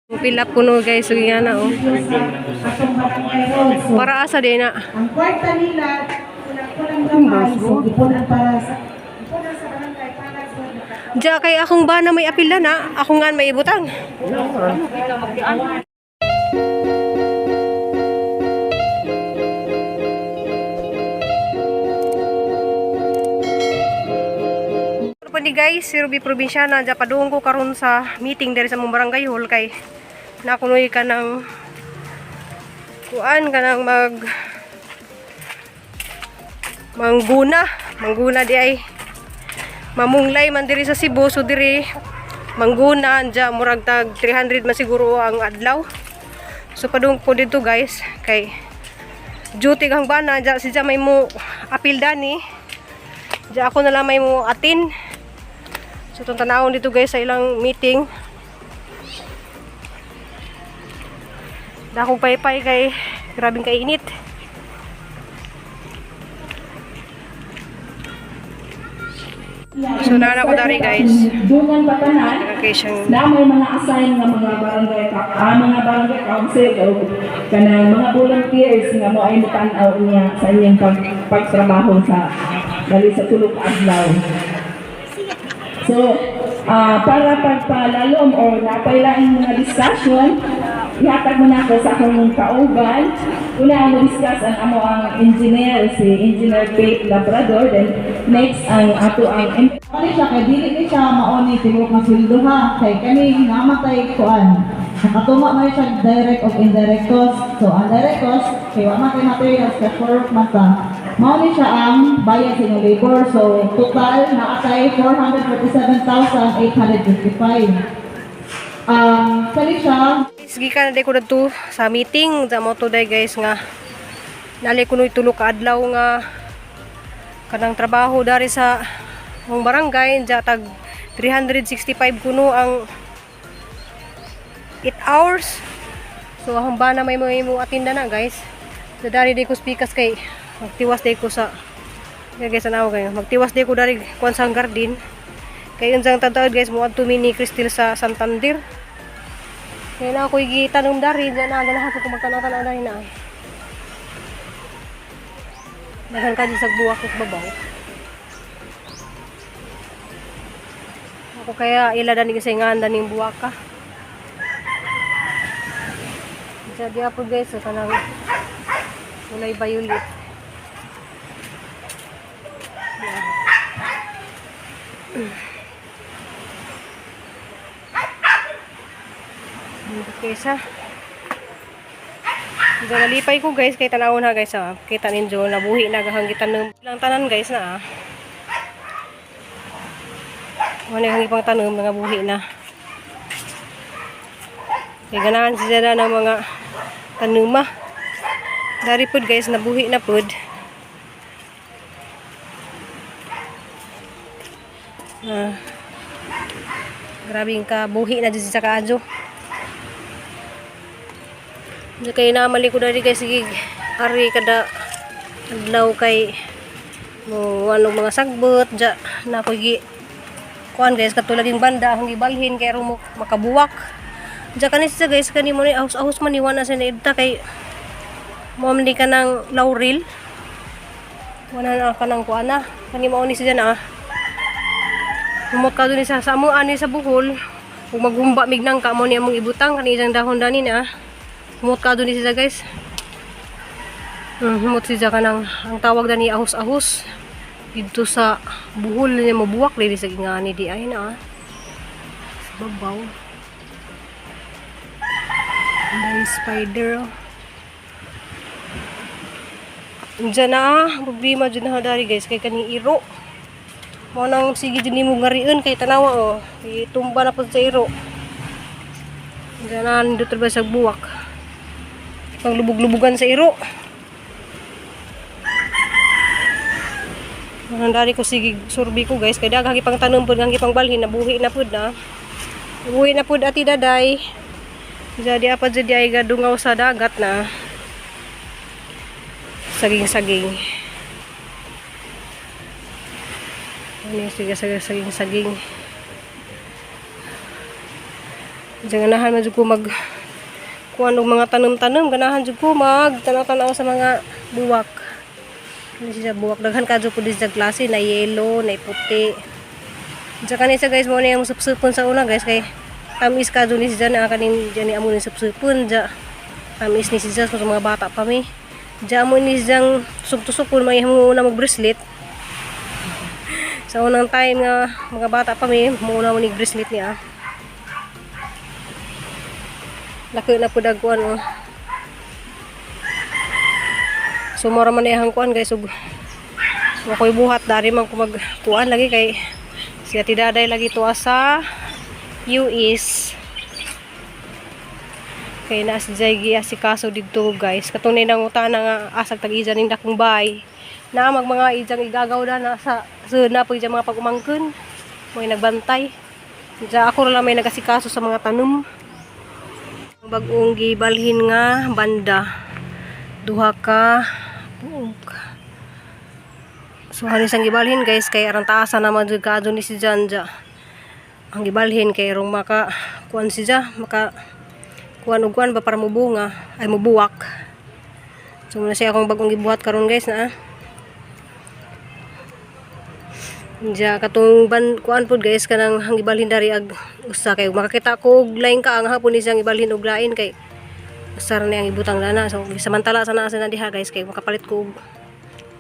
Fill up kuno, guys, sige nga na oh. Atong barangay road. So, Para asa din na. ang kwarta nila, kulang-kulang gamay. So, ipunan para sa ipunan sa barangay para sa Diya kay akong bana may apila na, ako nga may ibutang. Ano pa ni guys, si Ruby Provinciana, diya padung ko karon sa meeting diri sa mong barangay hall kay nakunoy ka ng kuan ka ng mag mangguna, mangguna di ay mamunglay man diri sa Cebu, so diri mangguna anja murag tag 300 man siguro ang adlaw. So padung ko dito, guys, kay duty kang bana anja si may mo apil dani ja ako na lang may mo atin. So itong tanawon dito, guys, sa ilang meeting. Dakong paypay kay grabing kainit. So nana ko dari, guys. Dungan patanan Kay siyang na may mga assign nga mga barangay mga barangay council o kanang mga volunteers nga mo ay mutan-aw niya sa inyong pagtrabaho sa dali sa tulo ka adlaw. So, para pagpalalom or napay laing mga discussion, ihatag mo na ako sa akong kauban. Una ang mo-discuss ang amo ang engineer, si Engineer Faith Labrador. Then next ang ato ang Kani siya kay dili ni siya mauni tibuok nga sweldo ha, kay kani namatay kuan. Nakatuma man siya direct of indirect cost. So ang direct cost kay wa man kay materials kay for man ta. Mao ni siya ang bayad sa inyong labor. So total naa kay 447,855. Kani siya. Sige ka na day ko dadto sa meeting sa mo today, guys, nga nali ko no'y tulo ka adlaw nga kanang trabaho dari sa mong barangay dya tag 365 kuno ang 8 hours. So ang bana may mga mo atinda na, guys. So dari day ko speakers kay magtiwas day ko sa kaya, guys, anaw kayo magtiwas day ko dari kuan sa garden kay unsang tadtaod, guys, mo adto mi ni Cristel sa Santander. Kaya na ako gitanong dari, dyan na ganahan ko magtanaw-tanaw dari na. Daghan ka dyan sa buwak at babaw. Ako kaya ila dani kasi nga daning buwak ka. Diyan di po, guys, so kanang kulay violet. Dito kaysa. Diyan nalipay ko, guys, kay tanawon ha, guys ha. Kita ninyo nabuhi na gahanggitan ng ilang tanan, guys, na ah. Wala yung ibang tanom nga buhi na. Kay ganahan siya na ng mga tanuma. Dari pod, guys, nabuhi na pod. Ah. Grabe ka buhi na dyan sa kaadyo. Hindi kayo namali ko dari, guys, sige ari kada adlaw kay mo ano mga sagbot ja na ko gi kuan, guys, katulad yung banda akong gibalhin kay aron mo makabuwak. Ja kani siya, guys, kani mo ni ahos-ahos man ni wala sa naibta kay mo man di ka ng laurel, wala na ka ng kuan na kani mao ni siya na humot ka dun sa amo ani sa Buhol ug maghumba mignang ka mo ni among ibutang kani isang dahon dani na humot ka dun siya, guys. Humot siya kanang ang tawag dani ahos-ahos dito sa Buhol niya mabuwak dili sa ngani di ay na ah. Sa babaw. Dahil spider oh. Diyan na ah, problema dyan na dari, guys, kay kaning iro. Mo nang sige dyan nimo ngarion kay tanawa oh. Itumba na pud sa iro. Diyan na nindot ba sa buwak. Panglubog-lubugan sa iro. Manang dari ko sige survey ko, guys, kay daghang pang tanom pud hanggi pang balhin nabuhi na pud na. Nabuhi na pud ati daday. Jadi apa jadi ay gadungaw sa dagat na. Saging-saging. Ano yung sige saging saging. Diyan ganahan man jud ko mag kuan og mga tanom-tanom, ganahan jud ko mag tanaw-tanaw sa mga buwak. Ano siya buwak, daghan ka jud ko di sa klase na yellow, na puti. Diyan kani siya guys, mo na yung supsupon sa una guys kay tamis ka jud ni siya na kanin diyan ni amo ni supsupon diya. Tamis ni siya sa mga bata pa mi. Diyan mo ni siyang tusok-tusokon may mo una mag bracelet. Sa unang time nga mga bata pa mi, mo una mo ni bracelet niya. Laki na pud ang kuan oh. So mora man iyang kuan guys ug so, ako'y buhat dari man ko magkuan lagi kay si Ate Daday lagi tuwa sa US. Kay naa si Jay giasikaso didto guys. Katunay nang utana nga asag tag-ija ning dakong bay. Naa mag mga ijang igagaw na na sa na po ijang mga pag-umangkon. May nagbantay. Diya ako ra lang may nagasikaso sa mga tanom. Ang bag-ong gibalhin nga banda. Duha ka buok. So hanis ang gibalhin guys kay arang taasa naman jud kaadto ni si Janja. Ang gibalhin kay rong maka kuan si Ja, maka kuan og kuan ba para mubunga ay mubuwak. So muna siya akong bagong gibuhat karon guys na. Diya katong ban kuan pod guys kanang ang gibalhin dari ag usa kay makakita ko og lain ka ang hapon ni siyang ibalhin og lain kay usa ra na ang ibutang dana. So samantala sa naa sa na diha guys kay makapalit ko og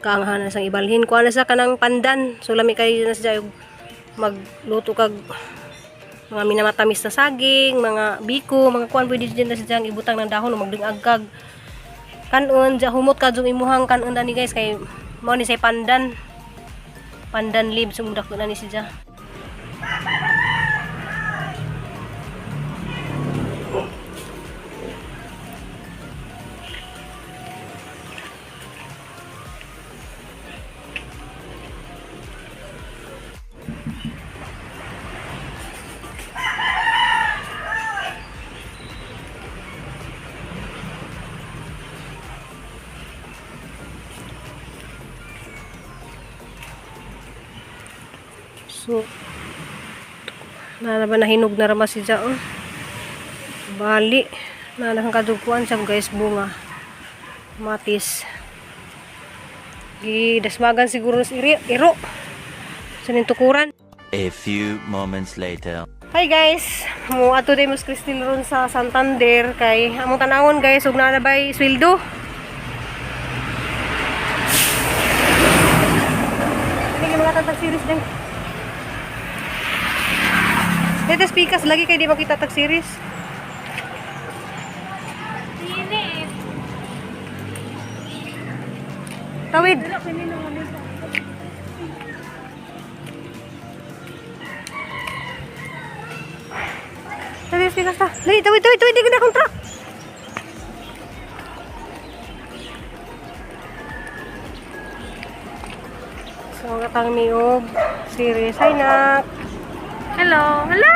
kaanghanan sang ibalhin kuan na sa kanang pandan. So lami kay na siya og magluto kag mga minamatamis na saging, mga biko, mga kuan pwede dyan na siya ibutang ng dahon o magdungag kag kanon, dya humot ka yung imuhang kanon dani guys kay mao ni say pandan. Pandan leaves sumudak na ni siya. So, na ba nahinog na rama siya oh. Bali, na nakang kaduguan siya guys bunga. Matis. Gidasmagan siguro sa iri, iro. Sa nintukuran. A few moments later. Hi guys, mo ato day mas Christine ron sa Santander kay among tanawon guys ug naa na bay sweldo. Kini mga tag series day. Dito speakers lagi kay di makita tag series. Tawid. Tawid speakers ta. Dali, tawid, tawid, tawid, di ka na akong truck. So, katang miog series. Hi, nak. Hello. Hello!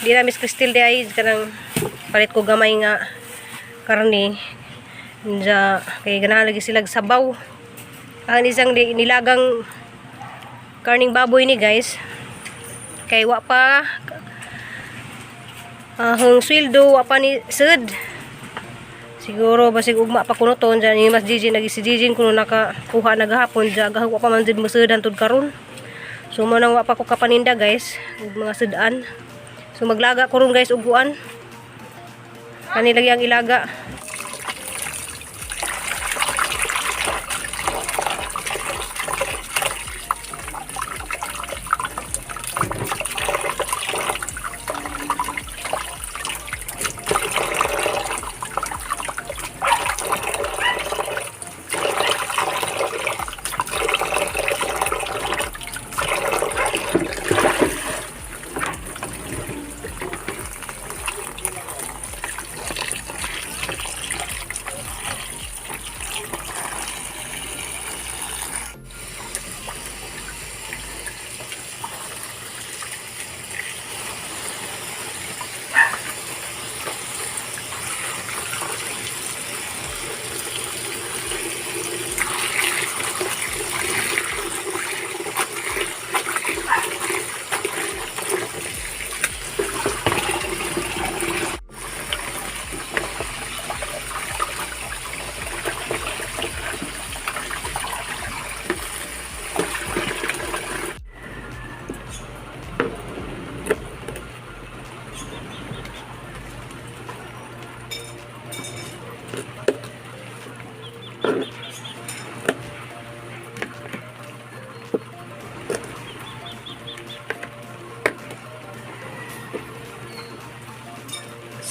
Di na Miss Cristel di ay kanang palit ko gamay nga karne. Nja kay ganahan lagi sila sabaw. Ang isang di, nilagang karning baboy ni guys. Kay wa pa ahong sweldo wa pa ni sud. Siguro basig ugma pa kuno to dyan ni Mas Gigi nagi si Gigi kuno nakakuha na gahapon dyan gahapon pa man jud mosudan tud karon. So mo nang wa pa ko kapaninda guys, ug mga sudan. So maglaga ko ron guys og kuan. Kani lagi ang ilaga.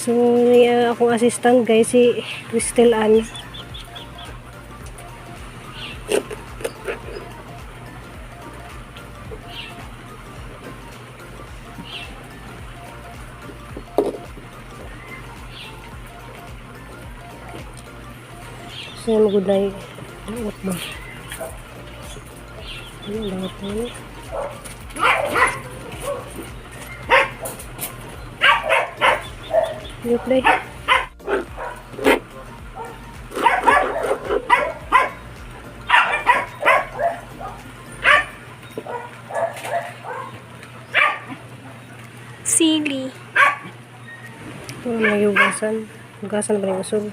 So, niya akong assistant guys, si Crystal Ann. So, good night. Daot ba? Ano, daot ba yun? Mute day. Sili. Ito na yung hugasan. Hugasan ba yung usog?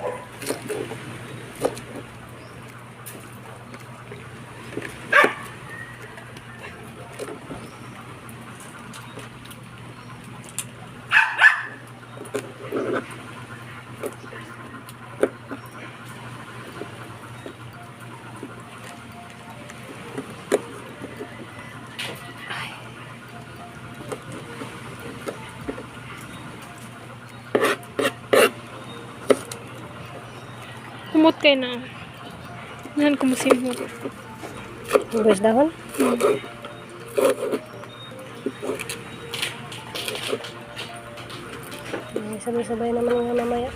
Kumot kayo na. Nan kumusimot. Hugas dahon? Ay, sabay-sabay naman nga mamaya.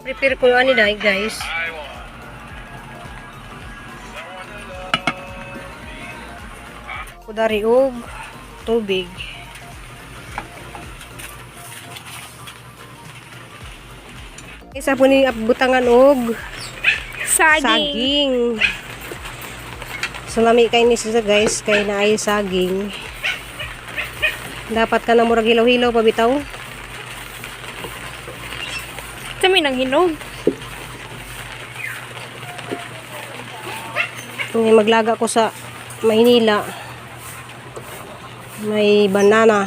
Prepare ko ani dai guys. Kudari og tubig. Isa po ni butangan og Saging. saging. So lami kay ni siya guys, kay naay saging. Dapat ka na murag hilaw-hilaw pa bitaw. Sa may nang hinog. Ngayon maglaga ko sa Maynila. May banana.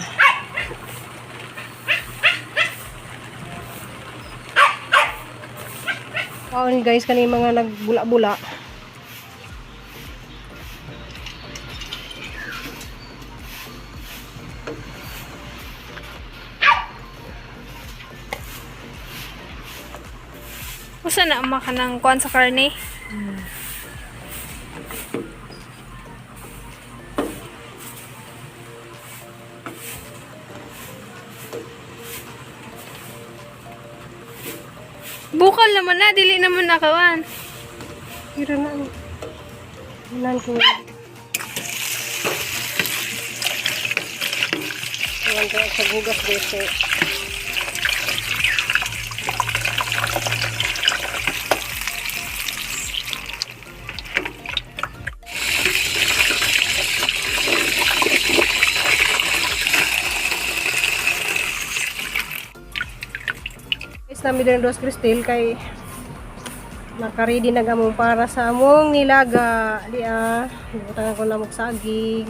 Wow, guys, kani mga nagbula-bula. Usa na ma kanang kuan sa karne. Bukal naman na, dili naman nakawan. Tira na. Ano. Unan ko. Ayan ko sa gugas guys. Eh. na mi diri dos Cristel kay naka-ready na gamong para sa among nilaga. Di ah, butangan ko na mong saging.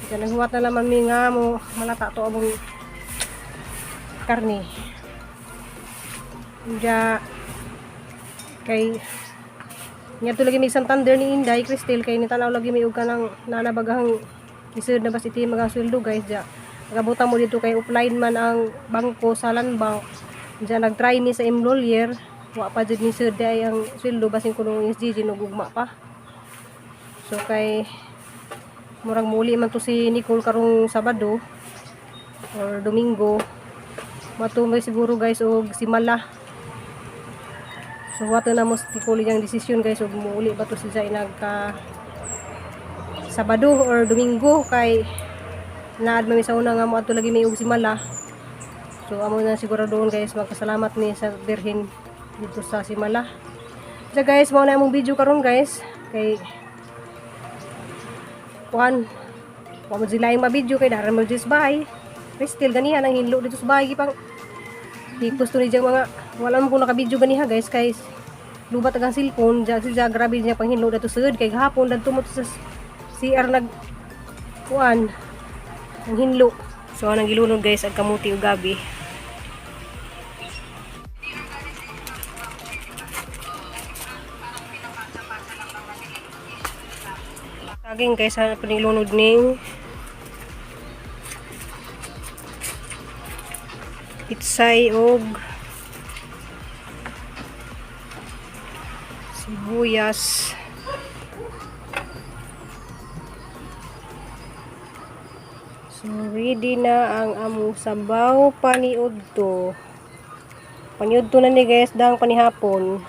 Diyan naghuwat na naman mi nga mo malata to among karne. Diya kay nga to lagi may Santander ni Inday Cristel kay nitanaw lagi may og kanang nanabagahang isud na bas iti mga sweldo guys diya. Nagabutan mo dito kay offline man ang bangko sa Land Bank. Diya nag-try mi sa Imlolier, wa pa jud ni sud ay ang sweldo basin kuno ang SGG nugugma pa. So kay murag muli man to si Nicole karong Sabado or Domingo. Matumay siguro guys og simala. So wato na mo si Nicole yung desisyon guys og muuli ba to si Zay nagka Sabado or Domingo kay naad mami sa una nga mo adto lagi may og simala. So amo na siguro doon guys, magpasalamat ni sa Birhen dito sa Simala. So guys, mao na among video karon guys kay kuan wa mo sila yung ma-video kay dara mo just bahay. Still ganihan ang hinlo dito sa bahay pang tipos to ni diyang mga wala mo ko naka-video ganiha guys kay lubat ang cellphone diya siya grabe niya panghinlo dito sud kay gahapon dadto mo to sa CR nag kuan ang hinlo. So anang gilunod guys ang kamuti ug gabi. Saging guys sa panilunod ning pitsay og sibuyas. So ready na ang among sabaw paniudto. Paniudto na ni guys dang panihapon.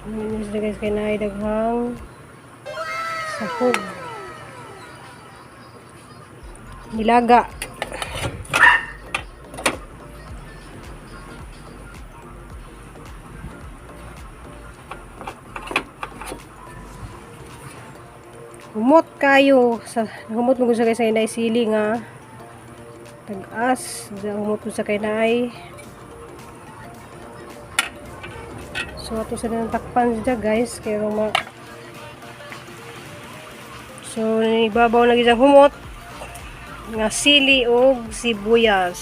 Ano na guys kay naay daghang sahog. Nilaga. Humot kayo sa humot mo sa kay sa inay sili nga tag-as, humot mo sa kay naay. So ato sa nang takpan siya guys kay ma. So ibabaw na gisang humot nga sili og sibuyas.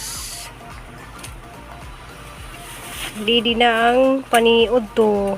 Didi na ang paniudto.